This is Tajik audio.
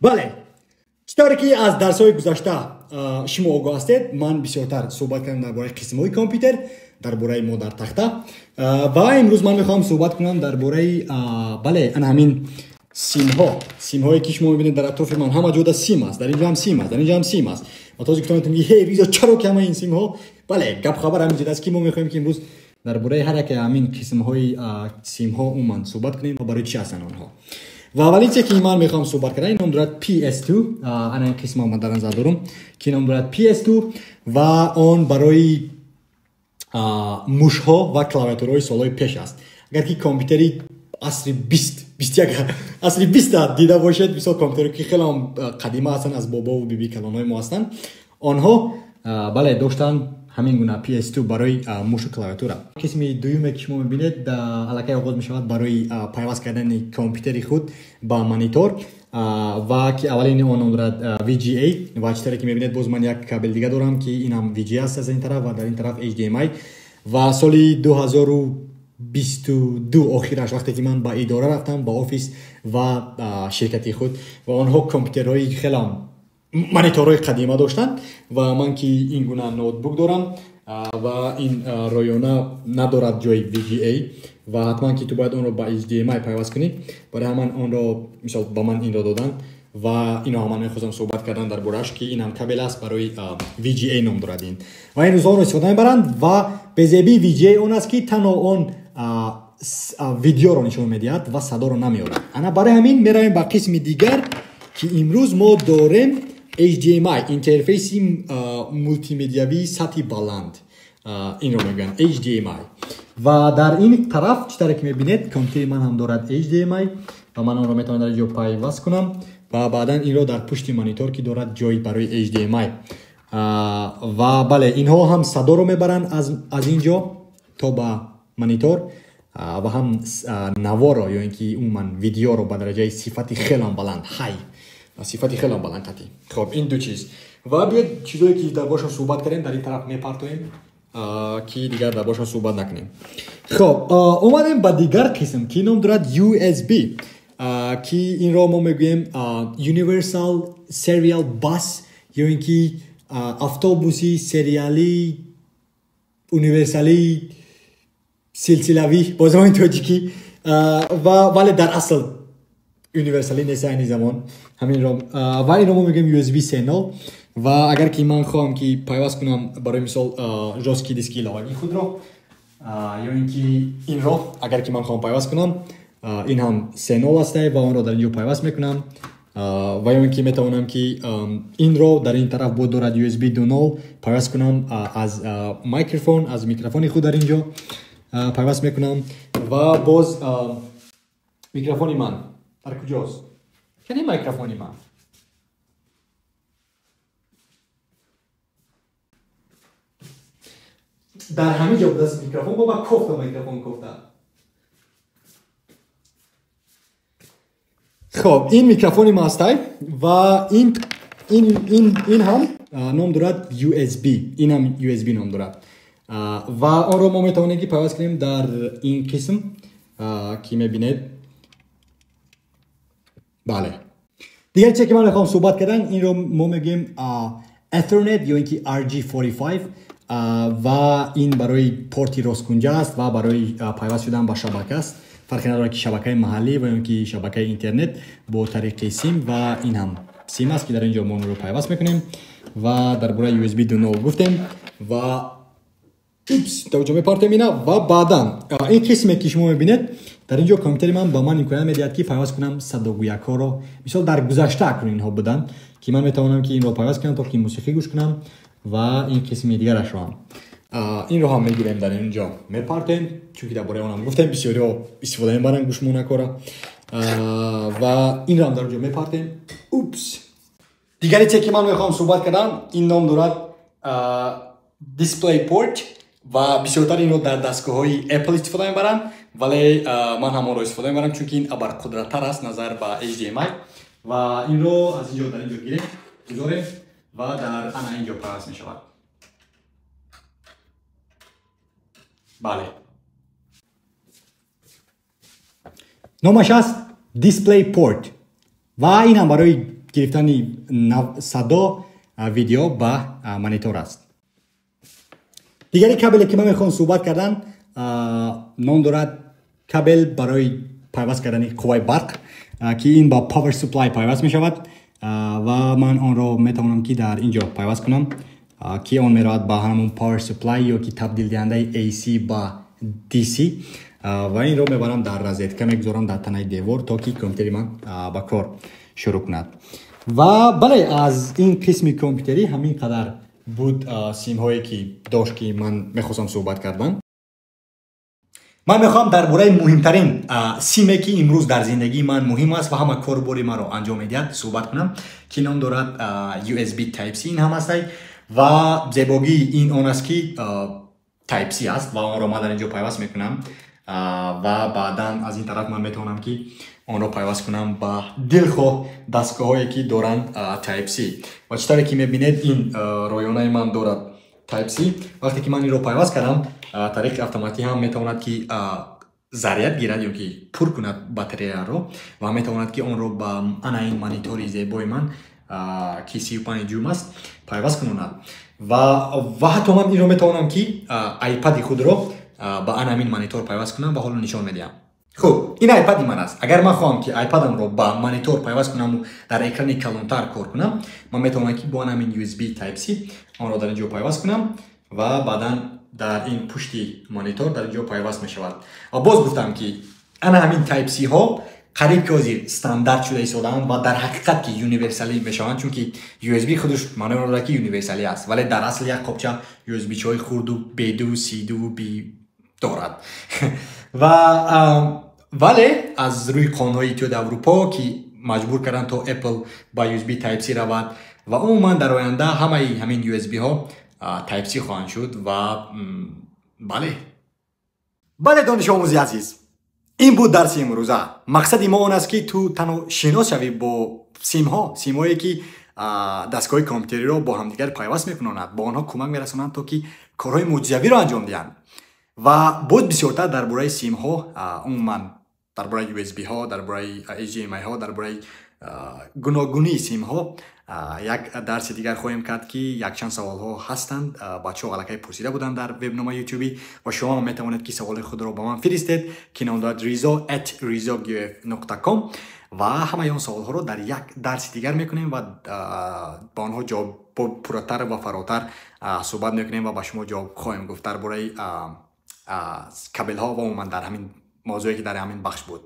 Бале, чӣ тавре ки аз дарсҳои гузашта шумо огоҳ ҳастед, ман бисёртар суҳбат кардам дар бораи қисмҳои компютер, дар бораи модартахта, ва имрӯз ман мехоҳам суҳбат кунам дар бораи, бале, ана ҳамин симҳо, симҳое ки шумо мебинед дар атрофи ман. Ҳама ҷода сим аст, дар инҷо ҳам сим аст, дар инҷо ҳам сим аст. Ва този гуфтам ки ҳей Ризо, чаро ки ҳамаи ин симҳо? Бале, гап хабар ҳамин ҷода аст ки мо мехоҳем ки имрӯз дар бораи ҳар яке ҳамин қисмҳои симҳо умуман суҳбат кунем ва барои чӣ ҳастанд онҳо. Ва аввалин чизе ки ман мехоҳам суҳбат кардан, ин ном дорад PS2. Ана ин қисма ман дар назар дорам ки ном дорад PS2 ва он барои мушҳо ва клавиатураҳои солҳои пеш аст. Агар ки компютери асри 20, 21, асри 20 дида бошед, мисол компютере ки хеле ҳам қадима ҳастанд, аз бобову биби калонҳои мо ҳастанд, онҳо, бале, доштанд ҳамин гуна PS2 барои мушу клавиатура. Қисми дуюме ки шумо мебинед, аллакай оғоз мешавад барои пайваст кардани компютери худ ба монитор, ва ки аввалини он ном дорад VGA. Ва чӣ тавре ки мебинед, боз ман як кабел дига дорам ки ин ҳам VGA аст аз ин тараф ва дар ин тараф HDMI. Ва соли 2022 охираш, вақте ки ман ба идора рафтам, ба офис ва ширкати худ, ва онҳо компютерҳои хеле мониторҳои қадима доштанд ва ман ки ин гуна ноутбук дорам ва ин ройона надорад ҷои VGA ва ҳатман ки ту бояд онро ба HDMI пайваст кунӣ. Барои ҳаман онро мисол ба ман инро доданд ва ино ҳаман мехостам суҳбат кардан дар борааш ки ин ҳам кабел аст барои VGA ном дорад ин. Ва ин рӯзҳо онро истифода мебаранд ва безебии VGA он аст ки танҳо он видеоро нишон медиҳад ва садоро намеорад. Ана барои ҳамин меравем ба қисми дигар ки имрӯз мо дорем HDMI, интерфейси мултимедиавии сатҳи баланд. Инро мегӯянд HDMI. Ва дар ин тараф чӣ тавре ки мебинед, компютери ман ҳам дорад HDMI ва ман онро метавонам дар инҷо пайваст кунам ва баъдан инро дар пушти монитор ки дорад ҷой барои HDMI. Ва бале, инҳо ҳам садоро мебаранд аз ин ҷо то ба монитор ва ҳам наворо ё ин ки умуман видеоро ба дараҷаи сифати хелам баланд, ҳай сифати хелам баланд қатӣ. Хоб, ин ду чиз. Ва биёед чизое ки дар борашон суҳбат кардем дар ин тараф мепартоем ки дигар дар борашон суҳбат накунем. Хоб, омадем ба дигар қисм ки ном дорад USB, ки инро мо мегӯем Universal Serial Bus ё ин ки автобуси сериалӣ универсалӣ силсилавӣ бо забони тоҷикӣ, ва вале дар асл универсалӣ нест айни замон ҳаминро. Ва инро мо мегӯем USB 3.0. Ва агар ки ман хоҳам ки пайваст кунам барои мисол жёсткий диски иловагии худро ё ин ки инро агар ки ман хоҳам пайваст кунам, ин ҳам 3.0 аст ва онро дар инҷо пайваст мекунам. Ва ё ин ки метавонам ки инро дар ин тараф бо дорад USB 2.0 пайваст кунам аз микрофон, аз микрофони худ дар инҷо пайваст мекунам. Ва боз микрофони ман дар куҷост? Кани микрофони ман? Дар ҳамин ҷо будаст микрофон, бо ман кофта микрофон кофта. Хоб, ин микрофони ман ҳастай ва ин ҳам ном дорад USB, ин ҳам USB ном дорад. Ва онро мо метавонем ки пайваст кунем дар ин қисм ки мебинед. Бале. Дигар чизе ки ман мехоҳам суҳбат кардан, инро мо мегӯем Ethernet ё ин ки RJ45, ва ин барои порти росткунҷа аст ва барои пайваст шудан ба шабака аст. Фарқе надорад ки шабакаи маҳаллӣ ва ё ин ки шабакаи интернет бо тариқи сим, ва ин ҳам сим аст ки дар ин ҷо мо онро пайваст мекунем. Ва дар бораи USB 2.0 гуфтем ва упс, дар ҷо мепартем ина. Ва баъдан ин қисме ки шумо мебинед дар ин ҷо компютери ман ба ман имконият медиҳад ки пайваст кунам садогӯякҳоро. Мисол дар гузашта акнун инҳо буданд ки ман метавонам ки инро пайваст кунам то ки мусиқӣ гӯш кунам ва ин қисми дигарашро ҳам. Инро ҳам мегирем дар ин ҷо мепартем, чунки дар бораи онам гуфтем бисёриҳо истифода мебаранд гӯшмонакҳоро. Ва инро ҳам дар он ҷо мепартем. Упс. Дигаре чизе ки ман мехоҳам суҳбат кардан, ин ном дорад DisplayPort ва бисёртар инро дар дастгоҳҳои Apple истифода мебаранд, вале ман ҳам онро истифода мебарам чунки ин абарқудраттар аст назар ба HDMI. Ва инро аз ин ҷо дар ин ҷо гирем, гузорем ва дар ана ин ҷо пайваст мешавад. Бале. Номаш аст DisplayPort ва ин ҳам барои гирифтани садо, видео ба монитор аст. Дигари кабеле, ки ман мехоҳам суҳбат кардан, ном дорад кабел барои пайваст кардани қувваи барқ, ки ин ба power supply пайваст мешавад ва ман онро метавонам, ки дар ин ҷо пайваст кунам, ки он меравад ба ҳамон power supply ё ки табдилдиҳандаи AC ба DC ва инро мебарам, дар розетка мегузорам, дар танаи девор, то ки компютери ман ба кор шурӯъ кунад. Ва бале, аз ин қисми компютерӣ ҳамин қадар буд, симҳое ки дошт, ки ман мехостам суҳбат кардан. Ман мехоҳам дар бораи муҳимтарин симе, ки имрӯз дар зиндагии ман муҳим аст ва ҳама корбори маро анҷом медиҳад, суҳбат кунам, ки ном дорад USB Type-C. Ин ҳам астай ва зебогии ин он аст, ки Type-C аст ва онро ман дар ин ҷо пайваст мекунам ва баъдан аз ин тараф ман метавонам, ки онро пайваст кунам ба дилхоҳ дастгоҳҳое, ки доранд Type-C. Ва чӣ тавре ки мебинед, ин роёнаи ман дорад Type-C. Вақте ки ман инро пайваст кардам, тариқи автоматӣ ҳам метавонад, ки заряд гирад ё ки пур кунад батареяро ва метавонад, ки онро ба ана ин монитори зебои ман, ки 35 дюйм аст, пайваст кунонад. Ва ҳатто ман инро метавонам, ки iPad худро ба ана ҳамин монитор пайваст кунам ва ҳоло нишон медиҳам. Хуб, ин iPad ман аст. Агар ман хоҳам, ки iPad-амро ба монитор пайваст кунаму дар экрани калонтар кор кунам, ман метавонам, ки бо ана ҳамин USB Type-C онро дар ин ҷо пайваст кунам ва баъдан дар ин пушти монитор дар ин ҷо пайваст мешавад. Ва боз гуфтам, ки ана ҳамин Type-C ҳо қариб ки ҳозир стандарт шуда истодаанд ва дар ҳақиқат ки универсалӣ мешаванд, чунки USB худаш маънои онро дорад, ки универсалӣ аст, вале дар асл як қопча USB-чиҳои хурду B2, C2, B дорад. Ва вале аз рӯи қонунҳои Иттиҳоди Аврупо, ки маҷбур карданд, то Apple ба USB Type-C равад ва умуман дар оянда ҳамаи ҳамин USB-ҳо Type-C хоҳанд шуд. Ва бале, донишомӯзи азиз, ин буд дарси имрӯза. Мақсади мо он аст, ки ту танҳо шинос шавӣ бо симҳо, симҳое, ки дастгоҳи компютериро бо ҳамдигар пайваст мекунонад, бо онҳо кӯмак мерасонанд, то ки корҳои мӯъҷизавиро анҷом диҳанд. Ва боз бисёртар дар бораи симҳо, умуман дар бораи USB-ҳо, дар бораи HDMI-ҳо, дар бораи гуногунии симҳо як дарси дигар хоҳем кард, ки якчанд саволҳо ҳастанд, бачаҳо аллакай пурсида буданд дар вебномаи ютубӣ ва шумо метавонед, ки саволи худро ба ман фиристед, ки ном дорад rizo@rizogf.com ва ҳамаи он саволҳоро дар як дарси дигар мекунем ва ба онҳо ҷавоб пурратар ва фаротар суҳбат мекунем ва ба шумо ҷавоб хоҳем гуфт дар бораи кабелҳо ва умуман дар ҳамин мавзӯе, ки дар ҳамин бахш буд.